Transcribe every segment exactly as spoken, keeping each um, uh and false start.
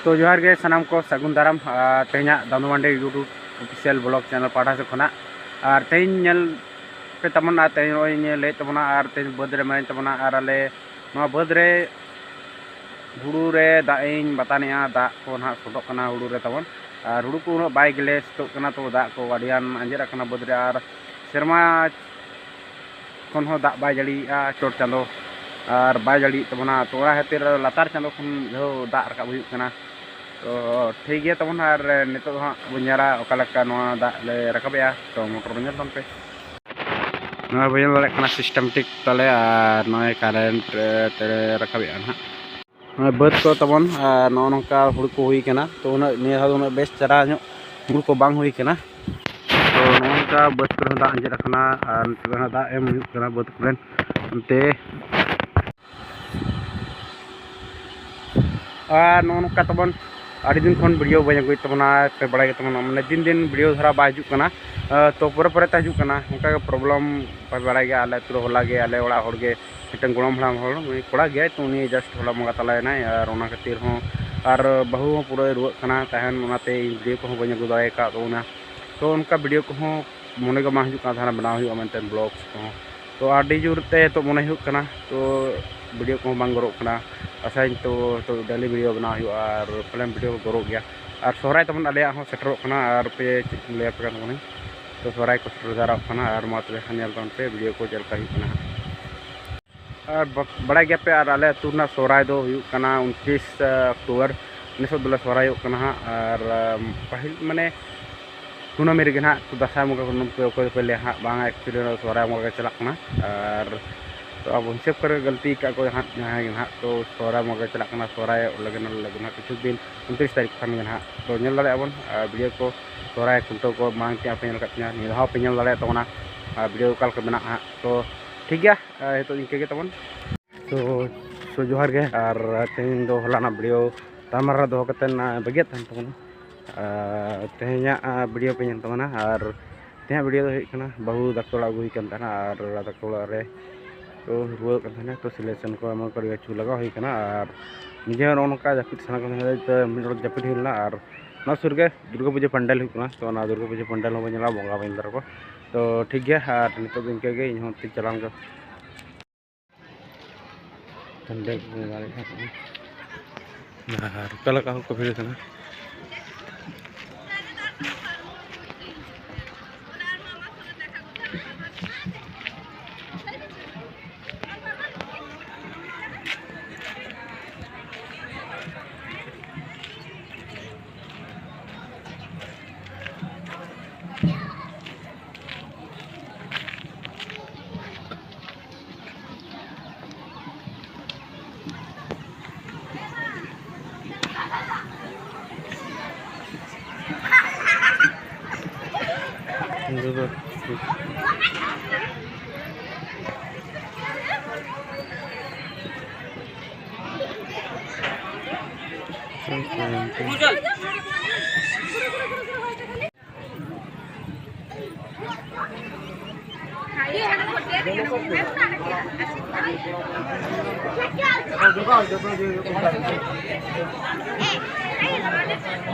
ᱛᱚ ᱡᱚᱦᱟᱨ ᱜᱮ ᱥᱟᱱᱟᱢ ᱠᱚ, ᱥᱟᱹᱜᱩᱱ ᱫᱟᱨᱟᱢ᱾ ᱟᱨ ᱛᱮᱦᱮᱧᱟᱜ ᱫᱟᱢᱫᱩ ᱢᱟᱱᱰᱤ YouTube official vlog channel ᱯᱟᱦᱴᱟ ᱥᱮᱫ ᱠᱷᱚᱱᱟᱜ᱾ ᱟᱨ ᱛᱮᱦᱮᱧ ᱧᱮᱞ ᱯᱮ ᱛᱟᱵᱚᱱ, ᱟᱨ ᱛᱮᱦᱮᱧ ᱱᱚᱜᱼᱚᱭ ᱤᱧ ᱞᱟᱹᱭᱮᱫ ᱛᱟᱵᱚᱱᱟ, ᱟᱨ ᱛᱮᱦᱮᱧ ᱵᱟᱹᱫᱽ ᱨᱮ ᱢᱮᱱᱟᱧ ᱛᱟᱵᱚᱱᱟ᱾ ᱟᱨ ᱟᱞᱮ ᱱᱚᱣᱟ ᱵᱟᱹᱫᱽ ᱨᱮ ᱦᱩᱲᱩ ᱨᱮ ᱫᱟᱜ ᱤᱧ ᱵᱟᱛᱟᱱᱮᱜᱼᱟ, ᱫᱟᱜ ᱠᱚ ᱱᱟᱦᱟᱜ ᱥᱚᱰᱚᱜ ᱠᱟᱱᱟ ᱦᱩᱲᱩ ᱨᱮ ᱛᱟᱵᱚᱱ᱾ ᱟᱨ ᱦᱩᱲᱩ ᱠᱚ ᱩᱱᱟᱹᱜ ᱵᱟᱭ ᱜᱮᱞᱮ ᱥᱤᱛᱩᱜ ᱠᱟᱱᱟ, ᱛᱚ ᱫᱟᱜ ᱠᱚ ᱟᱹᱰᱤᱜᱟᱱ ᱟᱸᱡᱮᱫ ᱟᱠᱟᱱᱟ ᱵᱟᱹᱫᱽ ᱨᱮ᱾ ᱟᱨ ᱥᱮᱨᱢᱟ ᱠᱷᱚᱱ ᱦᱚᱸ ᱫᱟᱜ ᱵᱟᱭ ᱡᱟᱹᱲᱤᱭᱮᱜᱼᱟ ᱪᱚᱴ ᱪᱟᱸᱫᱚ, ᱟᱨ ᱵᱟᱭ ᱡᱟᱹᱲᱤᱭᱮᱫ ᱛᱟᱵᱚᱱᱟ᱾ ᱛᱚ ᱚᱱᱟ ᱠᱷᱟᱹᱛᱤᱨ ᱞᱟᱛᱟᱨ ᱪᱟᱸᱫᱚ ᱠᱷᱚᱱ ᱡᱟᱦᱳ ᱫᱟᱜ ᱨᱟᱠᱟᱵ ᱦᱩᱭᱩᱜ ᱠᱟᱱᱟ᱾ ᱛᱚ ᱴᱷᱤᱠ ᱜᱮᱭᱟ ᱛᱟᱵᱚᱱ, ᱟᱨ ᱱᱤᱛᱚᱜ ᱫᱚ ᱦᱟᱸᱜ ᱵᱚᱱ ᱧᱮᱞᱟ ᱚᱠᱟ ᱞᱮᱠᱟ ᱱᱚᱣᱟ ᱫᱟᱜ ᱞᱮ ᱨᱟᱠᱟᱵᱮᱜᱼᱟ᱾ ᱛᱚ ᱢᱚᱴᱚᱨ ᱵᱚᱱ ᱧᱮᱞ ᱛᱟᱵᱚᱱ ᱯᱮ᱾ ᱱᱚᱣᱟ ᱵᱚᱱ ᱧᱮᱞ ᱫᱟᱲᱮᱭᱟᱜ ᱠᱟᱱᱟ systematic ᱛᱟᱞᱮ, ᱟᱨ ᱱᱚᱜᱼᱚᱭ current ᱛᱮᱞᱮ ᱨᱟᱠᱟᱵᱮᱜᱼᱟ ᱱᱟᱦᱟᱜ᱾ ᱱᱚᱜᱼᱚᱭ ᱵᱟᱹᱫᱽ ᱠᱚ ᱛᱟᱵᱚᱱ, ᱟᱨ ᱱᱚᱜᱼᱚ ᱱᱚᱝᱠᱟ ᱦᱩᱲᱩ ᱠᱚ ᱦᱩᱭ ᱠᱟᱱᱟ᱾ ᱛᱚ ᱩᱱᱟᱹᱜ ᱱᱤᱭᱟᱹ ᱫᱷᱟᱣ ᱫᱚ ᱩᱱᱟᱹᱜ ᱵᱮᱥ ᱪᱮᱦᱨᱟ ᱧᱚᱜ ᱦᱩᱲᱩ ᱠᱚ ᱵᱟᱝ ᱦᱩᱭ ᱠᱟᱱᱟ᱾ ᱛᱚ ᱱᱚᱜᱼᱚ ᱱᱚᱝᱠᱟ ᱵᱟᱹᱫᱽ ᱠᱚᱨᱮ ᱦᱚᱸ ᱫᱟᱜ ᱟᱸᱡᱮᱫ ᱟᱠᱟᱱᱟ, ᱟᱨ ᱱᱤᱛᱚᱜ ᱫᱚ ᱦᱟᱸᱜ ᱫᱟᱜ ᱮᱢ ᱦᱩᱭᱩᱜ ᱠᱟᱱᱟ ᱵᱟᱹᱫᱽ ᱠᱚᱨᱮ᱾ ᱚᱱᱛᱮ ᱟᱨ ᱱᱚᱜᱼᱚ ᱱᱚᱝᱠᱟ ᱛᱟᱵᱚᱱ ᱟᱹᱰᱤ ᱫᱤᱱ ᱠᱷᱚᱱ video ᱵᱟᱹᱧ ᱟᱹᱜᱩᱭᱮᱫ ᱛᱟᱵᱚᱱᱟ, ᱯᱮ ᱵᱟᱲᱟᱭ ᱜᱮ ᱛᱟᱵᱚᱱᱟ, ᱢᱟᱱᱮ ᱫᱤᱱ ᱫᱤᱱ video ᱫᱷᱟᱨᱟ ᱵᱟᱭ ᱦᱤᱡᱩᱜ ᱠᱟᱱᱟ᱾ ᱟᱸ, ᱛᱚ ᱯᱚᱨᱮ ᱯᱚᱨᱮ ᱛᱮ ᱦᱤᱡᱩᱜ ᱠᱟᱱᱟ, ᱚᱱᱠᱟ ᱜᱮ problem ᱯᱮ ᱵᱟᱲᱟᱭ ᱜᱮᱭᱟ᱾ ᱟᱞᱮ ᱟᱹᱛᱩ ᱨᱮ ᱦᱚᱞᱟ ᱜᱮ ᱟᱞᱮ ᱚᱲᱟᱜ ᱦᱚᱲ ᱜᱮ ᱢᱤᱫᱴᱟᱝ ᱜᱚᱲᱚᱢ ᱦᱟᱲᱟᱢ ᱦᱚᱲ, ᱩᱱᱤ ᱠᱚᱲᱟ ᱜᱮᱭᱟᱭ, ᱛᱚ ᱩᱱᱤ just ᱦᱚᱞᱟ ᱵᱚᱸᱜᱟ ᱛᱟᱞᱟᱭᱮᱱᱟᱭ, ᱟᱨ ᱚᱱᱟ ᱠᱷᱟᱹᱛᱤᱨ ᱦᱚᱸ, ᱟᱨ ᱵᱟᱹᱦᱩ ᱦᱚᱸ ᱯᱩᱨᱟᱹᱭ ᱨᱩᱣᱟᱹᱜ ᱠᱟᱱᱟ ᱛᱟᱦᱮᱱ, ᱚᱱᱟᱛᱮ ᱤᱧ video ᱠᱚᱦᱚᱸ ᱵᱟᱹᱧ ᱟᱹᱜᱩ ᱫᱟᱲᱮ ᱟᱠᱟᱫ ᱛᱟᱵᱚᱱᱟ᱾ ᱛᱚ ᱚᱱᱠᱟ video ᱠᱚᱦᱚᱸ ᱢᱚᱱᱮ ᱜᱮ ᱵᱟᱝ ᱦᱤᱡᱩᱜ ᱠᱟᱱ ᱛᱟᱦᱮᱱᱟ ᱵᱮᱱᱟᱣ ᱦᱩᱭᱩᱜᱼᱟ ᱢᱮᱱᱛᱮ vlogs ᱠᱚᱦᱚᱸ᱾ ᱛᱚ ᱟᱹᱰᱤ ᱡᱳᱨ ᱛᱮ ᱱᱤᱛᱚᱜ ᱢᱚᱱᱮ ᱦᱩᱭᱩᱜ ᱠᱟᱱᱟ, ᱛᱚ video ᱠᱚᱦᱚᱸ ᱵᱟᱝ ᱜᱚᱨᱚᱜ ᱠᱟᱱᱟ᱾ ᱟᱥᱟᱭᱟᱹᱧ ᱛᱚ ᱱᱤᱛᱚᱜ daily video ᱵᱮᱱᱟᱣ ᱦᱩᱭᱩᱜᱼᱟ, ᱟᱨ ᱯᱟᱞᱮᱱ video ᱠᱚ ᱜᱚᱨᱚᱜ ᱜᱮᱭᱟ᱾ ᱟᱨ ᱥᱚᱦᱨᱟᱭ ᱛᱟᱵᱚᱱ ᱟᱞᱮᱭᱟᱜ ᱦᱚᱸ ᱥᱮᱴᱮᱨᱚᱜ ᱠᱟᱱᱟ, ᱟᱨ ᱯᱮ ᱪᱮᱫ ᱠᱚ ᱞᱟᱹᱭ ᱟᱯᱮ ᱠᱟᱱ ᱛᱟᱵᱚᱱᱟᱹᱧ᱾ ᱛᱚ ᱥᱚᱦᱨᱟᱭ ᱠᱚ ᱥᱮᱴᱮᱨ ᱡᱟᱣᱨᱟᱜ ᱠᱟᱱᱟ, ᱟᱨ ᱢᱟ ᱛᱚᱵᱮ ᱠᱷᱟᱱ ᱧᱮᱞ ᱛᱟᱵᱚᱱ ᱯᱮ video ᱠᱚ ᱪᱮᱫ ᱞᱮᱠᱟ ᱦᱩᱭᱩᱜ ᱠᱟᱱᱟ ᱦᱟᱸᱜ᱾ ᱟᱨ ᱵᱟ-, ᱵᱟᱲᱟᱭ ᱜᱮᱭᱟᱯᱮ, ᱟᱨ ᱟᱞᱮ ᱟᱹᱛᱩ ᱨᱮᱱᱟᱜ ᱥᱚᱦᱨᱟᱭ ᱫᱚ ᱦᱩᱭᱩᱜ ᱠᱟᱱᱟ ᱩᱱᱛᱨᱤᱥ ᱚᱠᱴᱳᱵᱚᱨ᱾ ᱱᱮᱥᱚᱜ ᱫᱚᱞᱮ ᱥᱚᱦᱨᱟᱭᱚᱜ ᱠᱟᱱᱟ ᱦᱟᱸᱜ᱾ ᱟᱨ, ᱟᱢ, ᱯᱟᱹᱦᱤᱞ ᱢᱟᱱᱮ ᱠᱩᱱᱟᱹᱢᱤ ᱨᱮᱜᱮ ᱱᱟᱦᱟᱜ, ᱫᱟᱸᱥᱟᱭ ᱵᱚᱸᱜᱟ ᱠᱚ ᱱᱩᱠᱩ ᱚᱠᱚᱭ ᱫᱚᱠᱚ ᱞᱟᱹᱭᱟ ᱦᱟᱸᱜ, ᱵᱟᱝᱟ, actually ᱱᱚᱣᱟ ᱥᱚᱦᱨᱟᱭ ᱵᱚᱸᱜᱟ ᱜᱮ ᱪᱟᱞᱟᱜ ᱠᱟᱱᱟ᱾ ᱟᱨ ᱛᱚ ᱟᱵᱚ ᱦᱤᱥᱟᱹᱵ ᱠᱚᱨᱮ ᱜᱟᱹᱞᱛᱤ ᱟᱠᱟᱫ ᱠᱚ ᱦᱟᱸᱜ, ᱡᱟᱦᱟᱸᱭ ᱜᱮ ᱱᱟᱦᱟᱜ, ᱛᱚ ᱥᱚᱦᱨᱟᱭ ᱵᱚᱸᱜᱟ ᱜᱮ ᱪᱟᱞᱟᱜ ᱠᱟᱱᱟ, ᱥᱚᱦᱨᱟᱭᱚᱜ ᱞᱟᱹᱜᱤᱫ ᱱᱟᱦᱟᱜ ᱠᱤᱪᱷᱩ ᱫᱤᱱ, ᱩᱱᱛᱨᱤᱥ ᱛᱟᱹᱨᱤᱠᱷ ᱠᱷᱟᱱ ᱜᱮ ᱱᱟᱦᱟᱜ᱾ ᱛᱚ ᱧᱮᱞ ᱫᱟᱲᱮᱭᱟᱜᱼᱟ ᱵᱚᱱ, ᱟᱨ video ᱠᱚ ᱥᱚᱦᱨᱟᱭ ᱠᱷᱩᱱᱴᱟᱹᱣ ᱠᱚ ᱢᱟᱲᱟᱝ ᱛᱮ ᱟᱯᱮ ᱧᱮᱞ ᱟᱠᱟᱫ ᱛᱤᱧᱟ, ᱱᱤᱭᱟᱹ ᱫᱷᱟᱣ ᱯᱮ ᱧᱮᱞ ᱫᱟᱲᱮᱭᱟᱜ ᱛᱟᱵᱚᱱᱟ, ᱟᱨ video ᱚᱠᱟ ᱞᱮᱠᱟ ᱢᱮᱱᱟᱜᱼᱟ ᱦᱟᱸᱜ᱾ ᱛᱚ ᱴᱷᱤᱠ ᱜᱮᱭᱟ, ᱟᱨ ᱱᱤᱛᱚᱜ ᱤᱱᱠᱟᱹ ᱜᱮ ᱛᱟᱵᱚᱱ᱾ ᱛᱚ, ᱛᱚ ᱡᱚᱦᱟᱨ ᱜᱮ, ᱟᱨ ᱛᱮᱦᱮᱧ ᱫᱚ ᱦᱚᱞᱟᱱᱟᱜ video ᱛᱟᱞᱢᱟᱨᱟ ᱨᱮ ᱫᱚᱦᱚ ᱠᱟᱛᱮᱫ, ᱟᱸ, ᱵᱟᱹᱜᱤᱭᱟᱫ ᱛᱟᱦᱮᱱ ᱛᱟᱵᱚᱱᱟ᱾ ᱟᱨ ᱛᱮᱦᱮᱧᱟᱜ, ᱟᱸ, video ᱯᱮ ᱧᱮᱞ ᱛᱟᱵᱚᱱᱟ, ᱟᱨ ᱛᱮᱦᱮᱧᱟᱜ video ᱫᱚ ᱦᱩᱭᱩᱜ ᱠᱟᱱᱟ ᱵᱟᱹᱦᱩ ᱰᱟᱠᱛᱟᱨ ᱚᱲᱟᱜ ᱟᱹᱜᱩ ᱦᱩᱭ ᱠᱟᱱ ᱛᱟᱦᱮᱱᱟ, ᱟᱨ ᱰᱟᱠᱛᱟᱨ ᱚᱲᱟᱜ ᱨᱮ ᱛᱚ ᱨᱩᱣᱟᱹᱜ ᱠᱟᱱ ᱛᱟᱦᱮᱱᱟ, ᱛᱚ ᱥᱤᱞᱟᱹᱭ ᱥᱮᱱ ᱠᱚ ᱮᱢᱟᱱ ᱠᱚ ᱟᱹᱰᱤ ᱠᱤᱪᱷᱩ ᱞᱟᱜᱟᱣ ᱦᱩᱭ ᱠᱟᱱᱟ, ᱟᱨ ᱱᱤᱡᱮ ᱦᱚᱸ ᱱᱚᱜᱼᱚ ᱱᱚᱝᱠᱟ ᱡᱟᱹᱯᱤᱫ ᱥᱟᱱᱟ ᱠᱟᱱ ᱛᱟᱦᱮᱸ ᱛᱮ ᱢᱤᱫ ᱦᱚᱲ ᱡᱟᱹᱯᱤᱫ ᱦᱩᱭ ᱞᱮᱱᱟ᱾ ᱟᱨ ᱱᱚᱣᱟ ᱥᱩᱨ ᱨᱮ ᱫᱩᱨᱜᱟᱹ ᱯᱩᱡᱟᱹ ᱯᱟᱱᱰᱮᱞ ᱦᱩᱭᱩᱜ ᱠᱟᱱᱟ, ᱛᱚ ᱚᱱᱟ ᱫᱩᱨᱜᱟᱹ ᱯᱩᱡᱟᱹ ᱯᱟᱱᱰᱮᱞ ᱦᱚᱸᱵᱚᱱ ᱧᱮᱞᱟ, ᱵᱚᱸᱜᱟ ᱵᱟᱹᱧ ᱫᱟᱨᱟ ᱠᱚ᱾ ᱛᱚ ᱴᱷᱤᱠ ᱜᱮᱭᱟ, ᱟᱨ ᱱᱤᱛᱚᱜ ᱫᱚ ᱤᱱᱠᱟᱹ ᱜᱮ, ᱤᱧ ᱦᱚᱸ ᱛᱤᱧ ᱪᱟᱞᱟᱣ ᱞᱮᱱ ᱜᱮ᱾ ᱯᱟᱱᱰᱮᱞ ᱠᱚ ᱵᱚᱸᱜᱟ ᱞᱮᱠᱟ ᱠᱚ᱾ ᱟᱨ ᱚᱠᱟ ᱞᱮᱠᱟ ᱦᱚᱲ ᱠᱚ ᱵᱷᱤᱲ ᱠᱟᱱᱟ᱾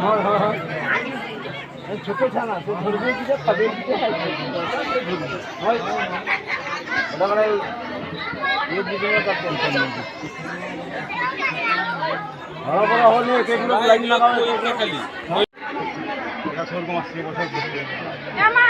ᱦᱳᱭ, ᱦᱳᱭ, ᱦᱳᱭ᱾ ᱦᱳᱭ, ᱪᱷᱳᱴᱳ ᱪᱷᱟᱱᱟ, ᱛᱚ ᱫᱷᱚᱨᱢᱚ ᱯᱩᱡᱟᱹ ᱛᱟᱵᱮ ᱯᱩᱡᱟᱹ ᱦᱳᱭ᱾ ᱚᱱᱟ ᱢᱟᱱᱮ ᱤᱭᱟᱹ ᱯᱩᱡᱟᱹ ᱢᱟ ᱠᱟᱛᱮ ᱦᱚᱲ ᱵᱚᱲᱚ ᱦᱚᱲ ᱱᱤᱭᱮ ᱮᱠ ᱮᱠ ᱞᱳᱠ ᱞᱟᱭᱤᱱ ᱞᱟᱜᱟᱣ ᱦᱩᱭᱩᱜ ᱠᱟᱱᱟ ᱠᱷᱟᱹᱞᱤ᱾ ᱮ ᱢᱟ᱾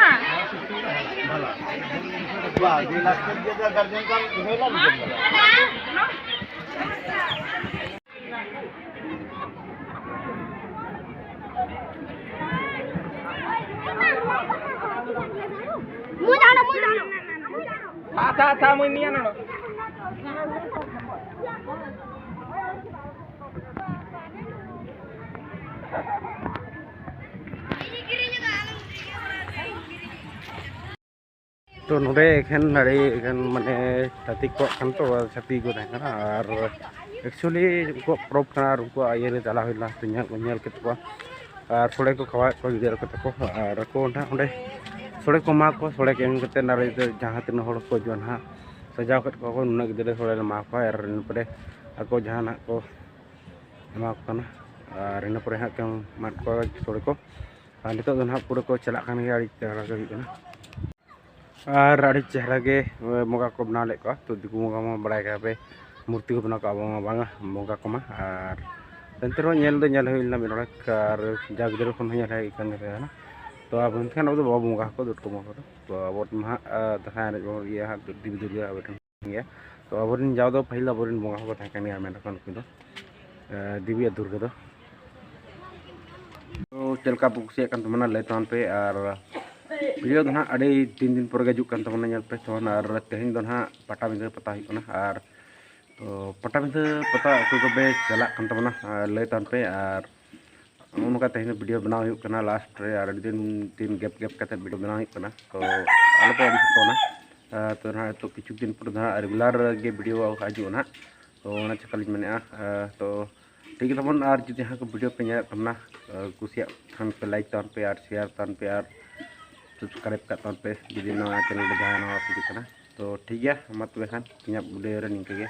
ᱛᱷᱟ, ᱛᱷᱟ, ᱛᱷᱟ, ᱢᱩᱭ ᱢᱤᱭᱟ ᱱᱟ᱾ ᱛᱚ ᱱᱚᱰᱮ ᱮᱠᱷᱮᱱ ᱟᱹᱰᱤ ᱮᱠᱷᱮᱱ ᱢᱟᱱᱮ ᱪᱷᱟᱹᱛᱤᱠ ᱠᱚᱣᱟᱜ ᱠᱟᱱ ᱛᱚ, ᱪᱷᱟᱹᱛᱤᱠ ᱠᱚ ᱛᱟᱦᱮᱸ ᱠᱟᱱᱟ᱾ ᱟᱨ actually ᱩᱱᱠᱩᱣᱟᱜ ᱯᱚᱨᱚᱵᱽ ᱠᱟᱱᱟ ᱟᱨ ᱩᱱᱠᱩᱣᱟᱜ ᱤᱭᱟᱹ ᱨᱮ ᱪᱟᱞᱟᱣ ᱦᱩᱭ ᱞᱮᱱᱟ, ᱛᱚ ᱧᱮᱞ, ᱧᱮᱞ ᱠᱮᱫ ᱠᱚᱣᱟ᱾ ᱟᱨ ᱥᱚᱲᱮ ᱠᱚ ᱠᱷᱟᱣᱟᱣᱮᱫ ᱠᱚᱣᱟ ᱜᱤᱫᱽᱨᱟᱹ ᱠᱚ ᱛᱟᱠᱚ᱾ ᱟᱨ ᱠᱚ ᱚᱸᱰᱮ, ᱚᱸᱰᱮ ᱥᱚᱲᱮ ᱠᱚ ᱮᱢᱟ ᱠᱚᱣᱟ᱾ ᱥᱚᱲᱮ ᱠᱚ ᱮᱢ ᱠᱟᱛᱮᱫ ᱟᱨ ᱡᱟᱦᱟᱸ ᱛᱤᱱᱟᱹᱜ ᱦᱚᱲ ᱠᱚ ᱦᱤᱡᱩᱜᱼᱟ ᱱᱟᱦᱟᱜ, ᱥᱟᱡᱟᱣ ᱠᱮᱫ ᱠᱚᱣᱟ ᱠᱚ, ᱱᱩᱱᱟᱹᱜ ᱜᱤᱫᱽᱨᱟᱹ ᱥᱚᱲᱮ ᱞᱮ ᱮᱢᱟ ᱠᱚᱣᱟ᱾ ᱟᱨ ᱤᱱᱟᱹ ᱯᱚᱨᱮ ᱟᱠᱚ ᱡᱟᱦᱟᱱᱟᱜ ᱠᱚ ᱮᱢᱟ ᱠᱚ ᱠᱟᱱᱟ᱾ ᱟᱨ ᱤᱱᱟᱹ ᱯᱚᱨᱮ ᱦᱟᱸᱜ ᱠᱚ ᱢᱟᱫ ᱠᱚᱣᱟ ᱥᱳᱲᱮ ᱠᱚ᱾ ᱟᱨ ᱱᱤᱛᱚᱜ ᱫᱚ ᱱᱟᱦᱟᱜ ᱯᱩᱨᱟᱹ ᱠᱚ ᱪᱟᱞᱟᱜ ᱠᱟᱱ ᱜᱮᱭᱟ, ᱟᱹᱰᱤ ᱪᱮᱦᱨᱟ ᱜᱮ ᱦᱩᱭᱩᱜ ᱠᱟᱱᱟ᱾ ᱟᱨ ᱟᱹᱰᱤ ᱪᱮᱦᱨᱟ ᱜᱮ ᱵᱚᱸᱜᱟ ᱠᱚ ᱵᱮᱱᱟᱣ ᱞᱮᱫ ᱠᱚᱣᱟ᱾ ᱛᱚ ᱫᱤᱠᱩ ᱵᱚᱸᱜᱟ ᱢᱟ ᱵᱟᱲᱟᱭ ᱜᱮᱭᱟ ᱯᱮ, ᱢᱩᱨᱛᱤ ᱠᱚ ᱵᱮᱱᱟᱣ ᱠᱟᱜᱼᱟ, ᱟᱵᱚ ᱢᱟ ᱵᱟᱝᱟ ᱵᱚᱸᱜᱟ ᱠᱚᱢᱟ᱾ ᱟᱨ ᱮᱱᱛᱮ ᱨᱮᱦᱚᱸ ᱧᱮᱞ ᱫᱚ ᱧᱮᱞ ᱦᱩᱭ ᱞᱮᱱᱟ ᱢᱤᱫ ᱰᱚᱸᱰᱮᱠ, ᱟᱨ ᱡᱟ ᱜᱤᱫᱽᱨᱟᱹ ᱠᱷᱚᱱ ᱦᱚᱸ ᱧᱮᱞ ᱦᱩᱭ ᱠᱟᱱ ᱜᱮ ᱛᱟᱦᱮᱱᱟ᱾ ᱛᱚ ᱟᱵᱚ ᱮᱱᱠᱷᱟᱱ ᱟᱵᱚ ᱫᱚ ᱵᱟᱵᱚ ᱵᱚᱸᱜᱟ ᱟᱠᱚ ᱫᱩᱨᱜᱟᱹ ᱵᱚᱸᱜᱟ ᱠᱚᱫᱚ᱾ ᱛᱚ ᱟᱵᱚ ᱢᱟ ᱦᱟᱸᱜ, ᱟᱨ ᱫᱟᱸᱥᱟᱭ ᱮᱱᱮᱡ ᱵᱚᱱ ᱤᱭᱟᱹ ᱦᱟᱸᱜ ᱫᱮᱵᱤ ᱫᱩᱨᱜᱟᱹ ᱟᱵᱚ ᱴᱷᱮᱱ ᱜᱮᱭᱟ᱾ ᱛᱚ ᱟᱵᱚᱨᱮᱱ ᱡᱟᱣ ᱫᱚ ᱯᱟᱹᱦᱤᱞ ᱟᱵᱚᱨᱮᱱ ᱵᱚᱸᱜᱟ ᱦᱚᱸᱠᱚ ᱛᱟᱦᱮᱸ ᱠᱟᱱ ᱜᱮᱭᱟ, ᱢᱮᱱ ᱞᱮᱠᱷᱟᱱ ᱱᱩᱠᱩ ᱫᱚ, ᱮ, ᱫᱮᱵᱤ ᱟᱨ ᱫᱩᱨᱜᱟᱹ ᱫᱚ᱾ ᱛᱚ ᱪᱮᱫ ᱞᱮᱠᱟ ᱯᱮ ᱠᱩᱥᱤᱭᱟᱜ ᱠᱟᱱ ᱛᱟᱵᱚᱱᱟ ᱞᱟᱹᱭ ᱛᱟᱵᱚᱱ ᱯᱮ᱾ ᱟᱨ ᱵᱷᱤᱰᱤᱭᱳ ᱫᱚ ᱱᱟᱦᱟᱜ ᱟᱹᱰᱤ ᱫᱤᱱ ᱫᱤᱱ ᱯᱚᱨᱮ ᱜᱮ ᱦᱤᱡᱩᱜ ᱠᱟᱱ ᱛᱟᱵᱚᱱᱟ, ᱧᱮᱞ ᱯᱮ ᱛᱟᱵᱚᱱ᱾ ᱟᱨ ᱛᱮᱦᱮᱧ ᱫᱚ ᱱᱟᱦᱟᱜ ᱯᱟᱴᱟᱵᱤᱸᱫᱷᱟᱹ ᱯᱟᱛᱟ ᱦᱩᱭᱩᱜ ᱠᱟᱱᱟ᱾ ᱟᱨ ᱛᱚ ᱯᱟᱴᱟᱵᱤᱸᱫᱷᱟᱹ ᱯᱟᱛᱟ ᱚᱠᱚᱭ ᱠᱚᱯᱮ ᱪᱟᱞᱟᱜ ᱠᱟᱱ ᱛᱟᱵᱚᱱᱟ, ᱟᱨ ᱞᱟᱹᱭ ᱛᱟᱵᱚᱱ ᱯᱮ᱾ ᱟᱨ ᱱᱚᱜᱼᱚ ᱱᱚᱝᱠᱟ ᱛᱮᱦᱮᱧ ᱫᱚ ᱵᱷᱤᱰᱤᱭᱳ ᱵᱮᱱᱟᱣ ᱦᱩᱭᱩᱜ ᱠᱟᱱᱟ ᱞᱟᱥᱴ ᱨᱮ, ᱟᱨ ᱟᱹᱰᱤ ᱫᱤᱱ ᱫᱤᱱ ᱜᱮᱯ ᱜᱮᱯ ᱠᱟᱛᱮ ᱵᱷᱤᱰᱤᱭᱳ ᱵᱮᱱᱟᱣ ᱦᱩᱭᱩᱜ ᱠᱟᱱᱟ᱾ ᱛᱚ ᱟᱞᱚᱯᱮ ᱟᱹᱲᱤᱥ ᱛᱟᱵᱚᱱᱟ᱾ ᱟᱨ ᱛᱚ ᱱᱟᱦᱟᱜ ᱛᱚ ᱠᱤᱪᱷᱩ ᱫᱤᱱ ᱯᱚᱨ ᱫᱚ ᱱᱟᱦᱟᱜ ᱨᱮᱜᱩᱞᱟᱨ ᱜᱮ ᱵᱷᱤᱰᱤᱭᱳ ᱦᱤᱡᱩᱜᱼᱟ ᱱᱟᱦᱟᱜ᱾ ᱛᱚ ᱚᱱᱟ ᱪᱤᱠᱟᱹᱞᱤᱧ ᱢᱮᱱᱮᱫᱼᱟ, ᱟᱨ ᱛᱚ ᱴᱷᱤᱠ ᱜᱮ ᱛᱟᱵᱚᱱ᱾ ᱟᱨ ᱡᱩᱫᱤ ᱡᱟᱦᱟᱸ ᱠᱚ ᱵᱷᱤᱰᱤᱭᱳ ᱯᱮ ᱧᱮᱞᱮᱫ ᱛᱟᱵᱚᱱᱟ, ᱟᱨ ᱠᱩᱥᱤᱭᱟᱜ ᱠᱷᱟᱱ ᱯᱮ ᱞᱟᱭᱤᱠ ᱛᱟᱵᱚᱱ ᱯᱮ, ᱟᱨ ᱥᱮᱭᱟᱨ ᱛᱟᱵᱚᱱ ᱯᱮ, ᱟᱨ ᱥᱟᱵᱥᱠᱨᱟᱭᱤᱵ ᱠᱟᱜ ᱛᱟᱵᱚᱱ ᱯᱮ ᱡᱩᱫᱤ ᱱᱚᱣᱟ ᱪᱮᱱᱮᱞ ᱨᱮ ᱡᱟᱦᱟᱸᱭ ᱱᱟᱣᱟ ᱯᱮ ᱦᱤᱡᱩᱜ ᱠᱟᱱᱟ᱾ ᱛᱚ ᱴᱷᱤᱠ ᱜᱮᱭᱟ, ᱢᱟ ᱛᱚᱵᱮ ᱠᱷᱟᱱ ᱛᱮᱦᱮᱧᱟᱜ ᱵᱷᱤᱰᱤᱭᱳ ᱨᱮ ᱱᱤᱝᱠᱟᱹ ᱜᱮ᱾